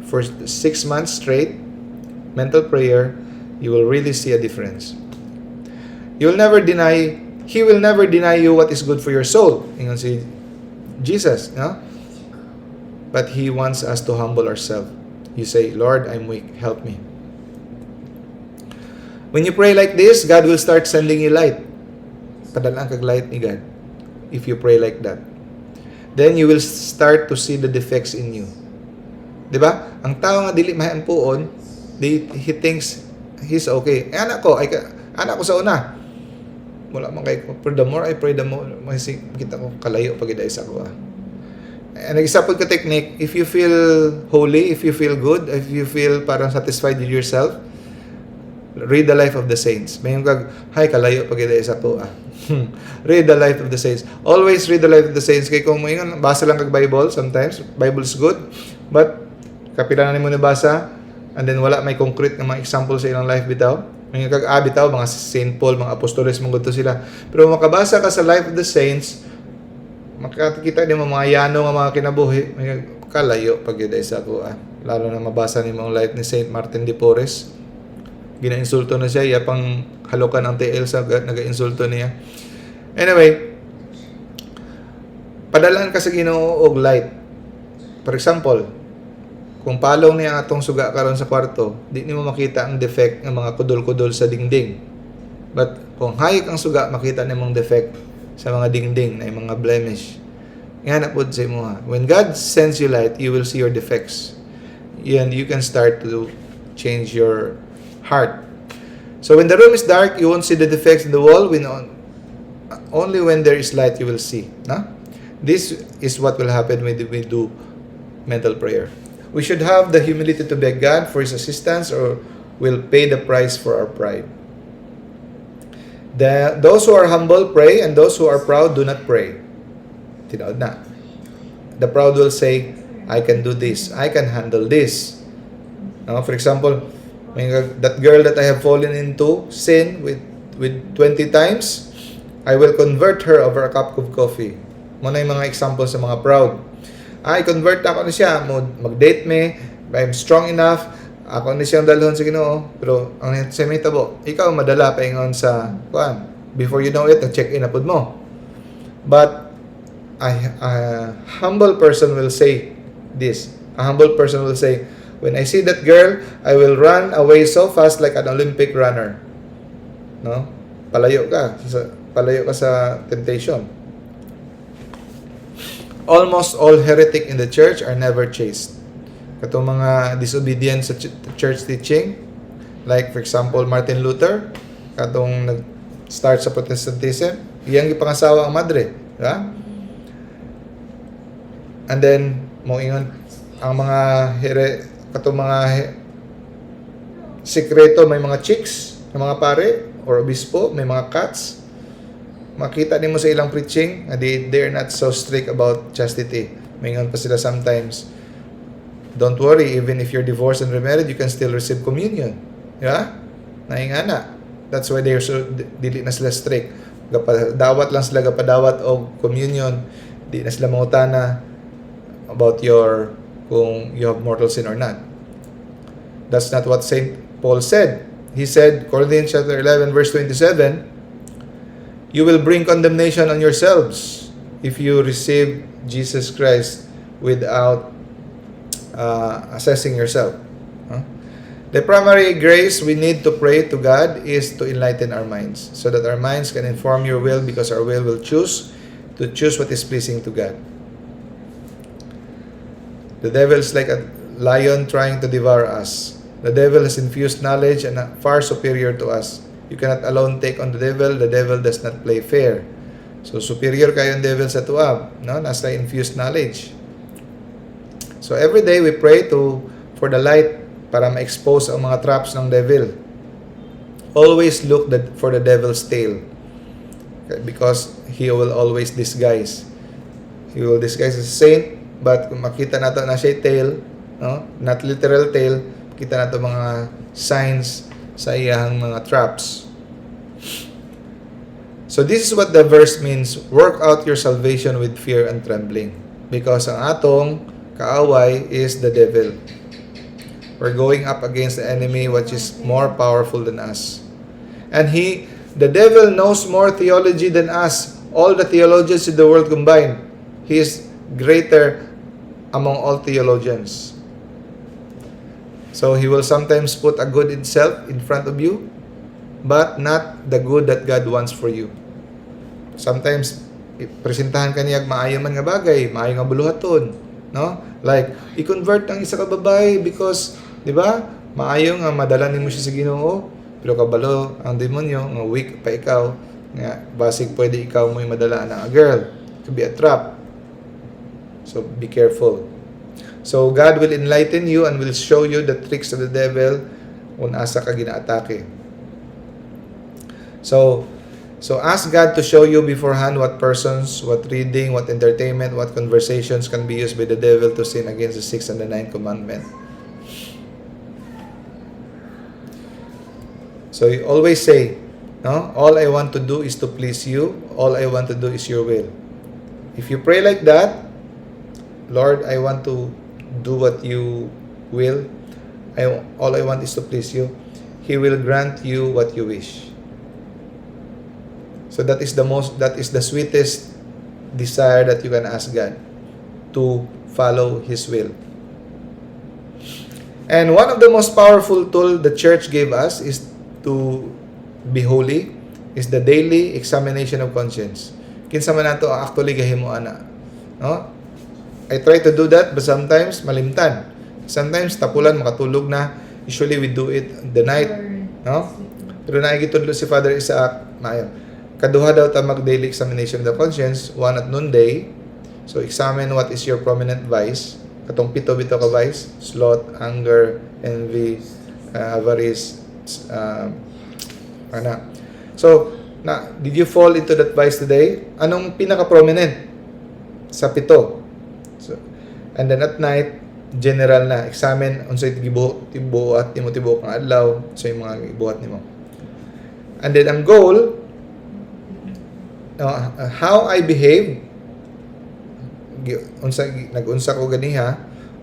for 6 months straight, mental prayer, You will really see a difference. You will never deny, He will never deny you what is good for your soul. Ingon si Jesus, no? But He wants us to humble ourselves. You say, "Lord, I'm weak. Help me." When you pray like this, God will start sending you light. Padalaan kag light ni God if you pray like that. Then you will start to see the defects in you. 'Di ba? Ang tao nga dili mahiampuon, he thinks he's okay. Eh, anak ko, ay anak ko sa una. Wala man kay ko. Pero the more I pray, the more kita ko kalayo pag sa ako. Ah. And isa pod ka technique, if you feel holy, if you feel good, if you feel parang satisfied with yourself, read the life of the saints. May kag, "Hay, kalayo pag sa ako ah." Read the life of the saints. Always read the life of the saints. Kay kung moingon, basa lang kag Bible sometimes, Bible is good, but kapila na nimo nabasa, and then wala may concrete nga mga example sa ilang life bitaw. May kag ah, bitaw, mga Saint Paul, mga apostoles, mga to sila. Pero makabasa ka sa life of the saints, makakita nimo mga yano nga mga kinabuhi, may kalayo pag gyud sa ako ah. Lalo na mabasa nimo ang life ni Saint Martin de Porres. Ginainsulto na siya, iya pang halukan ang TL sa nagainsulto niya. Anyway, padalaan ka sa Ginoo og light. For example, kung palong niya ang atong suga karon sa kwarto, di nimo makita ang defect ng mga kudol-kudol sa dingding. But kung hayek ang suga, makita nimong defect sa mga dingding na yung mga blemish. Nga na pod sa imo ha. When God sends you light, you will see your defects. And you can start to change your heart. So when the room is dark, you won't see the defects in the wall. Only when there is light, you will see. No? This is what will happen when we do mental prayer. We should have the humility to beg God for His assistance or we'll pay the price for our pride. Those who are humble pray and those who are proud do not pray. Tinuod na. The proud will say, "I can do this. I can handle this." No? For example, that girl that I have fallen into sin with 20 times, I will convert her over a cup of coffee. Mao na yung mga example sa mga proud. Ay, convert ako na siya, mo mag-date me, I'm strong enough, ako na siyang dalhon sa Ginoo, pero ang sa may tabo, ikaw madala paingon sa kuan. Before you know it, nag-check in na pud mo. But a humble person will say this. A humble person will say, "When I see that girl, I will run away so fast like an Olympic runner." No? Palayo ka sa temptation. Almost all heretic in the church are never chaste. Katong mga disobedient sa church teaching, like for example Martin Luther, katong nag-start sa Protestantism, iyang gipangasawa ang madre, di ba? And then mo ingon ang mga here katong mga sikreto, may mga chicks ng mga pare or obispo, may mga cats. Makita nimo sa ilang preaching nga they're not so strict about chastity. Maingon pa sila sometimes, "Don't worry, even if you're divorced and remarried, you can still receive communion." Yeah? Naingana. That's why they're so dili na sila strict. Gapadawat lang sila, gapadawat og communion. Di na sila mangutana about your kung you have mortal sin or not. That's not what Saint Paul said. He said, Corinthians chapter 11 verse 27, "You will bring condemnation on yourselves if you receive Jesus Christ without assessing yourself." Huh? The primary grace we need to pray to God is to enlighten our minds so that our minds can inform your will, because our will will choose to choose what is pleasing to God. The devil is like a lion trying to devour us. The devil has infused knowledge and far superior to us. You cannot alone take on the devil. The devil does not play fair. So superior kayo ang devil sa atoa, no? Nasa infused knowledge. So every day we pray to for the light para ma-expose ang mga traps ng devil. Always look for the devil's tail because he will always disguise. He will disguise as a saint, but kung makita nato na siya tail, no? Not literal tail, kita nato mga signs sa iyang mga traps. So this is what the verse means, "Work out your salvation with fear and trembling." Because ang atong kaaway is the devil. We're going up against the enemy, which is more powerful than us. And he, the devil, knows more theology than us, all the theologians in the world combined. He is greater among all theologians. So he will sometimes put a good itself in front of you, but not the good that God wants for you. Sometimes presentahan ka niya maayo man nga bagay, maayo nga buluhaton, no? Like i-convert ang isa ka babae because, di ba? Maayo nga madala nimo siya sa Ginoo, pero kabalo ang demonyo nga weak pa ikaw, nga basig pwede ikaw mo madala ng a girl. It could be a trap. So be careful. So God will enlighten you and will show you the tricks of the devil kung asa ka ginaatake. So ask God to show you beforehand what persons, what reading, what entertainment, what conversations can be used by the devil to sin against the sixth and the ninth commandment. So you always say, no, "All I want to do is to please you. All I want to do is your will." If you pray like that, "Lord, I want to do what you will. All I want is to please you." He will grant you what you wish. So that is the sweetest desire that you can ask God, to follow His will. And one of the most powerful tool the church gave us is to be holy is the daily examination of conscience. Kinsa man nato ang actually gahimo ana? No? I try to do that, but sometimes malimtan. Sometimes tapulan, makatulog na. Usually we do it the night, no? Pero naay gitudlo si Father Isaac, maayo. Kaduha daw ta mag daily examination of the conscience, one at noonday. So examine what is your prominent vice. Katong pito bitaw ka vice: sloth, anger, envy, avarice, ana. So, na, did you fall into that vice today? Anong pinaka-prominent sa pito? So, and then at night, general na, examine unsay gibuhat tibuhat nimo tibuok ang adlaw, so yung mga gibuhat nimo. And then ang goal, how I behave, unsa nagunsa ko ganiha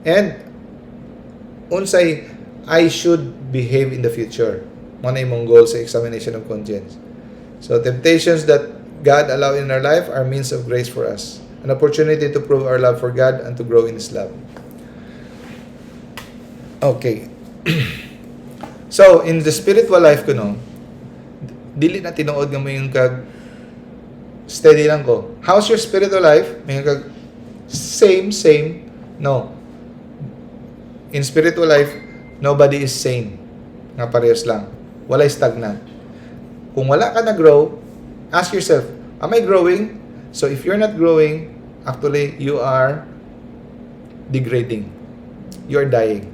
and unsay I should behave in the future. Mao na imong goal sa examination of conscience. So temptations that God allow in our life are means of grace for us, an opportunity to prove our love for God and to grow in His love. Okay. So, in the spiritual life ko, no, dili na tinuod nga moingon kag steady lang ko. "How's your spiritual life?" Moingon kag same, same. No. In spiritual life, nobody is sane. Nga parehas lang. Walay stagnant. Kung wala ka na-grow, ask yourself, "Am I growing?" So if you're not growing, actually, you are degrading. You're dying.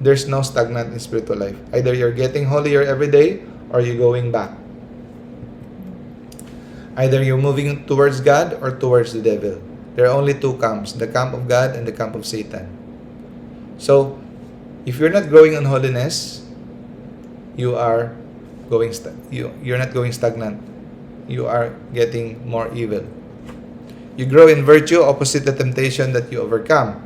There's no stagnant in spiritual life. Either you're getting holier every day or you're going back. Either you're moving towards God or towards the devil. There are only two camps, the camp of God and the camp of Satan. So, if you're not growing on holiness, you are going sta- you you're not going stagnant. You are getting more evil. You grow in virtue opposite the temptation that you overcome.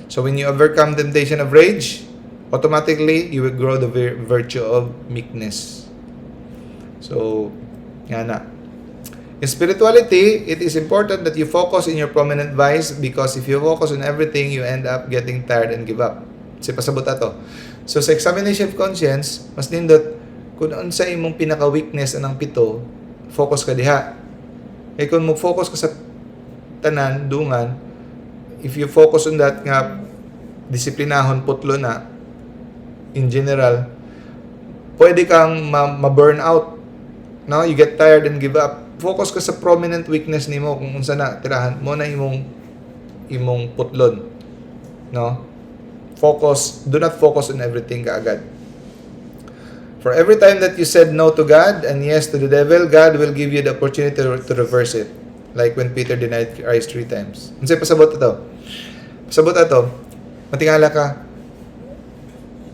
So when you overcome temptation of rage, automatically you will grow the virtue of meekness. So, nga na. In spirituality, it is important that you focus in your prominent vice because if you focus on everything, you end up getting tired and give up. Si pasabot ato. So sa examination of conscience, mas nindot kung unsa imong pinaka-weakness anang pito, focus ka diha. Kay kung mo-focus ka sa tanan, dungan, if you focus on that nga disiplinahon putlo na in general, pwede kang ma-burn out. No, you get tired and give up. Focus ka sa prominent weakness nimo kung unsa na tirahan mo na imong putlon. No? Focus, do not focus on everything kaagad. For every time that you said no to God and yes to the devil, God will give you the opportunity to reverse it. Like when Peter denied Christ three times. Unsay pasabot ato? Pasabot ato, matingala ka,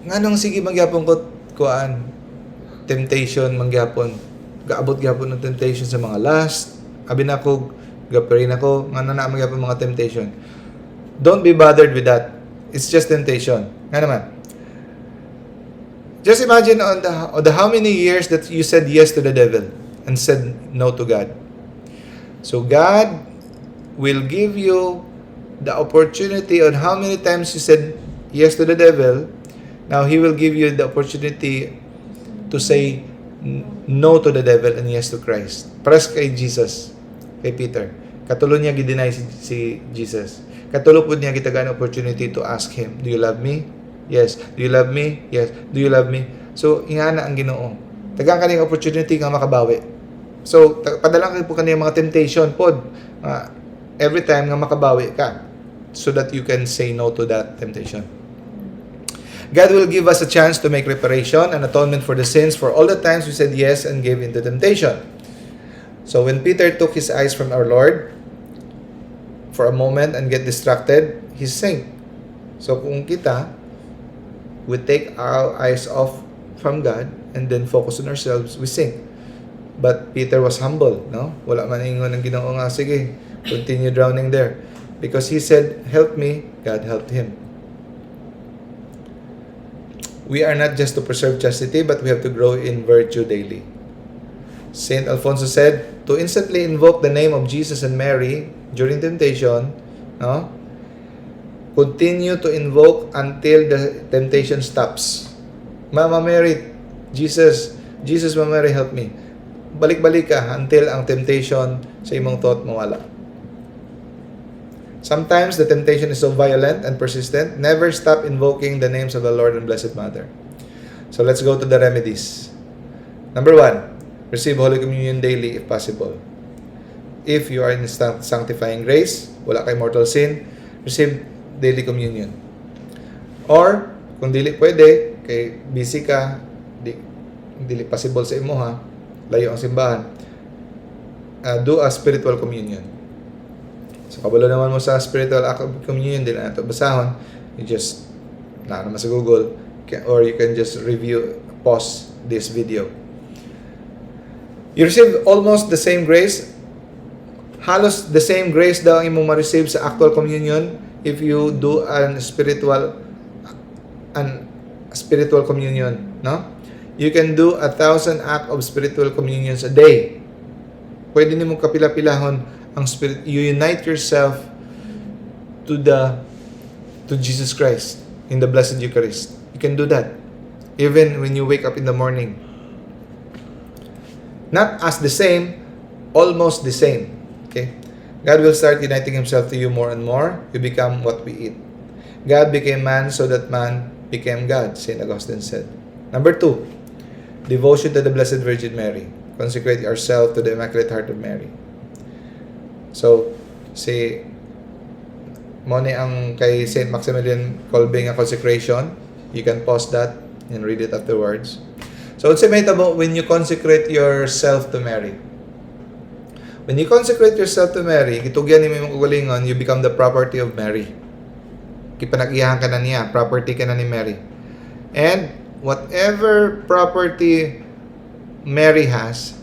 nganong sige magyapon ko kuan temptation mangyapon, gaabot gyapon ng temptation sa mga lust, abi na ko gapray na ko ngano na magyapon mga temptation. Don't be bothered with that. It's just temptation. Nga naman Just imagine on the how many years that you said yes to the devil and said no to God. So God will give you the opportunity on how many times you said yes to the devil. Now He will give you the opportunity to say no to the devil and yes to Christ. Parehas kay Jesus, kay Peter. Katulo niya gi-deny si Jesus. Katulo pud niya gitagaan opportunity to ask him, "Do you love me?" "Yes." "Do you love me?" "Yes." "Do you love me?" So, ingana ang Ginoo. Tagaan ka niyang opportunity nga makabawi. So, padala ka pud kaniya mga temptation pod. Every time nga makabawi ka so that you can say no to that temptation. God will give us a chance to make reparation and atonement for the sins for all the times we said yes and gave into temptation. So when Peter took his eyes from our Lord for a moment and get distracted, he sank. So kung kita, we take our eyes off from God and then focus on ourselves, we sink. But Peter was humble, no? Wala man ingon ang Ginoo nga, "Sige, continue drowning there." Because he said, "Help me," God helped him. We are not just to preserve chastity, but we have to grow in virtue daily. Saint Alfonso said, to instantly invoke the name of Jesus and Mary during temptation, no? Continue to invoke until the temptation stops. "Mama Mary, Jesus, Jesus, Mama Mary, help me." Balik-balik ka until ang temptation sa imong thought mawala. Sometimes the temptation is so violent and persistent, never stop invoking the names of the Lord and Blessed Mother. So let's go to the remedies. Number one, receive Holy Communion daily if possible. If you are in sanctifying grace, wala kay mortal sin, receive daily communion. Or, kung dili pwede, kay busy ka, dili possible sa imo ha, layo ang simbahan, do a spiritual communion. So, kabalo naman mo sa spiritual act of communion, dili na ito basahon. You just, naa naman sa Google, or you can just review, pause this video. You receive almost the same grace. Halos the same grace daw ang imong ma-receive sa actual communion if you do an spiritual communion, no? You can do 1,000 act of spiritual communions a day. Pwede nimo kapila-pilahon ang spirit. You unite yourself to Jesus Christ in the Blessed Eucharist. You can do that even when you wake up in the morning. Not as the same, almost the same. Okay? God will start uniting Himself to you more and more. You become what we eat. God became man so that man became God, St. Augustine said. Number two, devotion to the Blessed Virgin Mary. Consecrate yourself to the Immaculate Heart of Mary. So, si mao ni ang kay St. Maximilian Kolbe nga consecration. You can pause that and read it afterwards. So, unsay mahitabo when you consecrate yourself to Mary? When you consecrate yourself to Mary, gitugyan nimo imong kaugalingon, you become the property of Mary. Gipanag-iyahan ka na niya, property ka na ni Mary. And whatever property Mary has,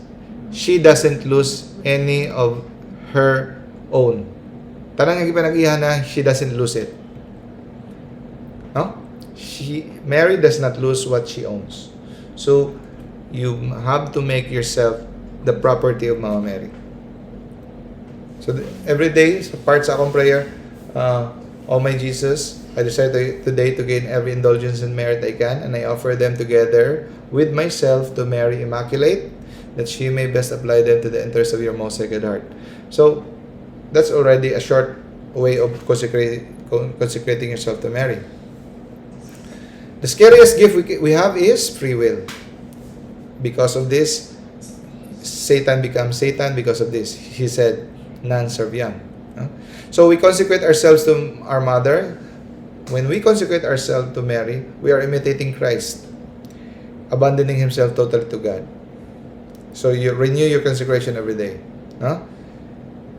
she doesn't lose any of her own. Tanan nga gipanag-iyahan na, she doesn't lose it. No? Mary does not lose what she owns. So, you have to make yourself the property of Mama Mary. So, every day, sa part sa akong prayer, "Oh my Jesus, I desire today to gain every indulgence and merit I can, and I offer them together with myself to Mary Immaculate, that she may best apply them to the interest of your most sacred heart." So, that's already a short way of consecrating yourself to Mary. The scariest gift we have is free will. Because of this, Satan becomes Satan because of this. He said, "Non serviam." No? So we consecrate ourselves to our mother. When we consecrate ourselves to Mary, we are imitating Christ, abandoning himself totally to God. So you renew your consecration every day. No?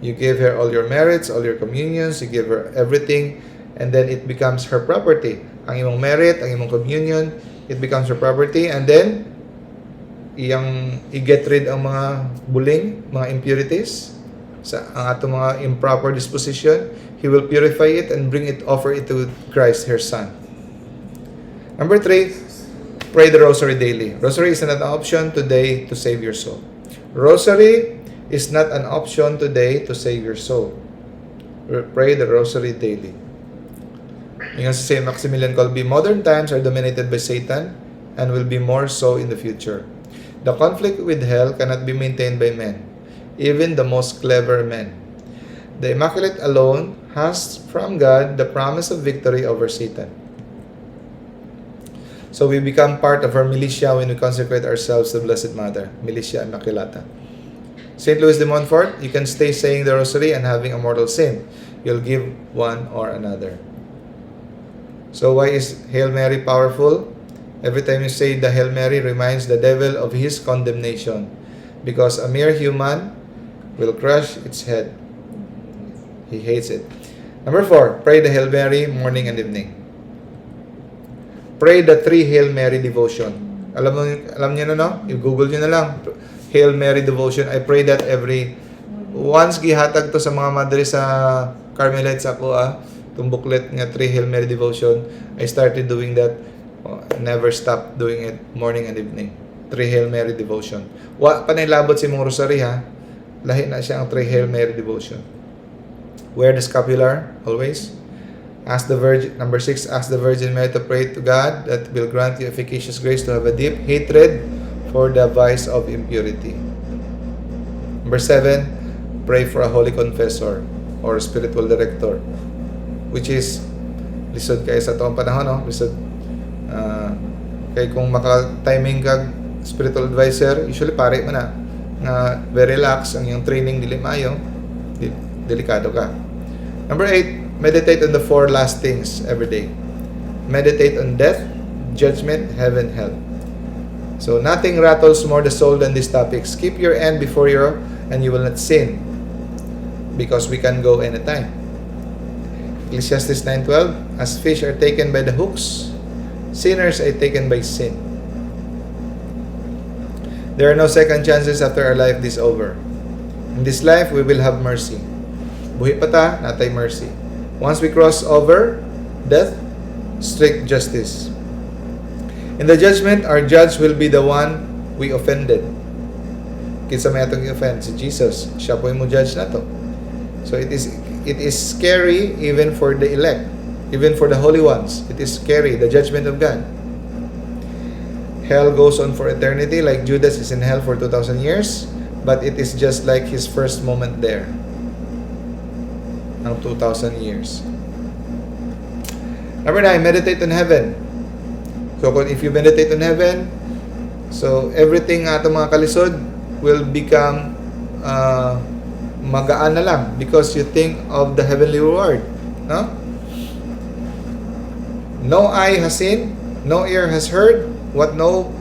You give her all your merits, all your communions, you give her everything, and then it becomes her property. Ang imong merit, ang imong communion, it becomes her property, and then iyang i-get rid ang mga buling, mga impurities, sa ang atong mga improper disposition, He will purify it and bring it, offer it to Christ, her Son. Number three, Pray the rosary daily. Rosary is not an option today to save your soul. Rosary is not an option today to save your soul. Pray the rosary daily. Ingon si St. Maximilian Kolbe, "Modern times are dominated by Satan and will be more so in the future. The conflict with hell cannot be maintained by men, even the most clever men. The Immaculate alone has from God the promise of victory over Satan." So we become part of her militia when we consecrate ourselves to the Blessed Mother, Militia Immaculata. St. Louis de Montfort, "You can stay saying the rosary and having a mortal sin. You'll give one or another." So why is Hail Mary powerful? Every time you say the Hail Mary reminds the devil of his condemnation, because a mere human will crush its head. He hates it. Number four, pray the Hail Mary morning and evening. Pray the three Hail Mary devotion. Alam mo, alam niyo na, no? I-Google niyo na lang. Hail Mary devotion. I pray that every once gihatag to sa mga madre sa Carmelites ako itong booklet nga three Hail Mary devotion. I started doing that. Never stop doing it morning and evening. Three Hail Mary devotion. Wa pa labot sa imong rosary ha. Lahi na siya ang three Hail Mary devotion. Wear the scapular always. Ask the Virgin, number six, ask the Virgin Mary to pray to God that will grant you efficacious grace to have a deep hatred for the vice of impurity. Number seven, pray for a holy confessor or spiritual director, which is lisod kay sa atong panahon, no? Lisod. Kay kung maka-timing kag spiritual advisor, usually pare man na, nga very lax ang iyong training, dili maayo, delikado ka. Number eight, meditate on the four last things every day. Meditate on death, judgment, heaven, hell. So nothing rattles more the soul than these topics. Keep your end before you and you will not sin, because we can go anytime. Ecclesiastes 9:12, "As fish are taken by the hooks, sinners are taken by sin." There are no second chances after our life is over. In this life, we will have mercy. Buhi pa ta, naa tay mercy. Once we cross over, death, strict justice. In the judgment, our judge will be the one we offended. Kinsa may atong i-offend? Si Jesus. Siya po yung mo judge nato. So it is scary even for the elect, even for the holy ones. It is scary, the judgment of God. Hell goes on for eternity, like Judas is in hell for 2,000 years, but it is just like his first moment there. Ang 2,000 years. Number nine, meditate on heaven. So kung if you meditate on heaven, so everything atong mga kalisod will become magaan na lang because you think of the heavenly reward. No? No eye has seen, no ear has heard, what no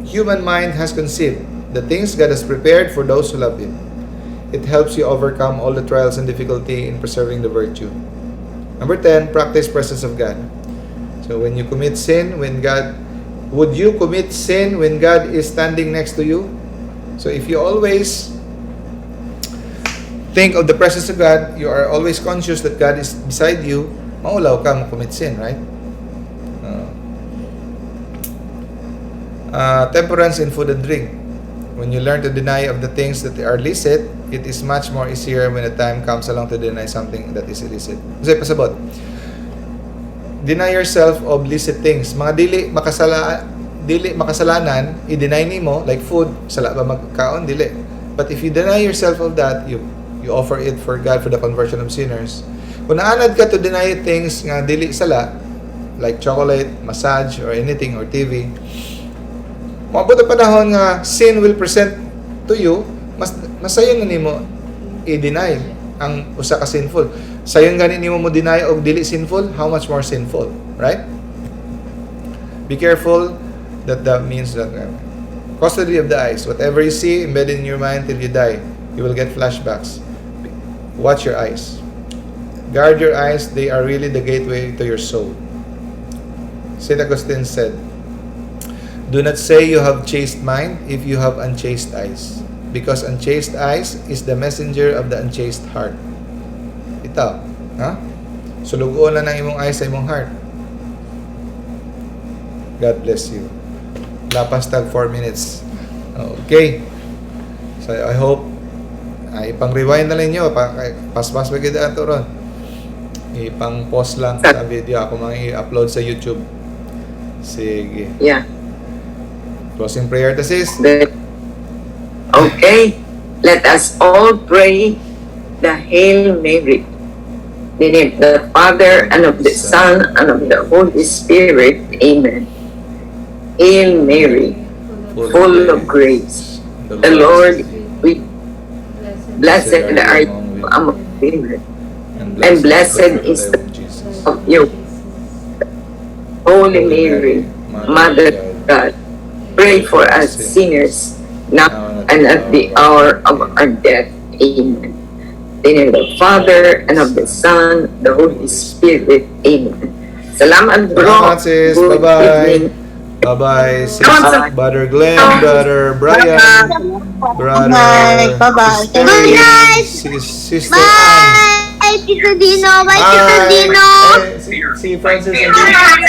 human mind has conceived, the things God has prepared for those who love Him. It helps you overcome all the trials and difficulty in preserving the virtue. Number 10, practice presence of God. So when you commit sin, when God, would you commit sin when God is standing next to you? So if you always think of the presence of God, you are always conscious that God is beside you, maulaw ka mo commit sin, right? Temperance in food and drink. When you learn to deny of the things that are licit, it is much more easier when the time comes along to deny something that is illicit. Kasi pasabot, deny yourself of licit things. Mga dili makasalanan, i-deny nimo like food, sala ba magkaon? Dili. But if you deny yourself of that, you offer it for God for the conversion of sinners. Kung naanad ka to deny things nga dili sala, like chocolate, massage, or anything, or TV, moabot ang panahon nga sin will present to you, mas masayon na nimo i-deny ang usa ka sinful. Sayon gani nimo mo deny og dili sinful, how much more sinful, right? Be careful that that means that custody of the eyes. Whatever you see, embedded in your mind till you die, you will get flashbacks. Watch your eyes. Guard your eyes, they are really the gateway to your soul. St. Augustine said, "Do not say you have chaste mind if you have unchaste eyes, because unchaste eyes is the messenger of the unchaste heart." Ito, ha? Sulugoon na ng imong eyes sa imong heart. God bless you. Lapas tag 4 minutes. Okay. So I hope ay ipang rewind na ninyo pa, paspas ba gid ato ron. Ipang pause lang sa video ako mga i-upload sa YouTube. Sige. Closing prayer ta, sis. Okay. Let us all pray the Hail Mary. In the name of the Father, and of the Son, and of the Holy Spirit. Amen. Hail Mary, full of grace, the Lord with blessed are you among women, and blessed is the Jesus. Of your Holy Mary, Mother of God, pray for us sinners, now and at the hour of our death. Amen. In the name of the Father, and of the Son, the Holy Spirit. Amen. Salamat, bro. Salamat, sis. Good Bye-bye. evening. Bye-bye, sis. Bye. Brother Glenn, Brother Brian, Brother Bye. Bye-bye. Sister, Good night. Sister Ann. Bye, Tito Dino. Bye, Tito Dino. Eh, si Francis. Bye.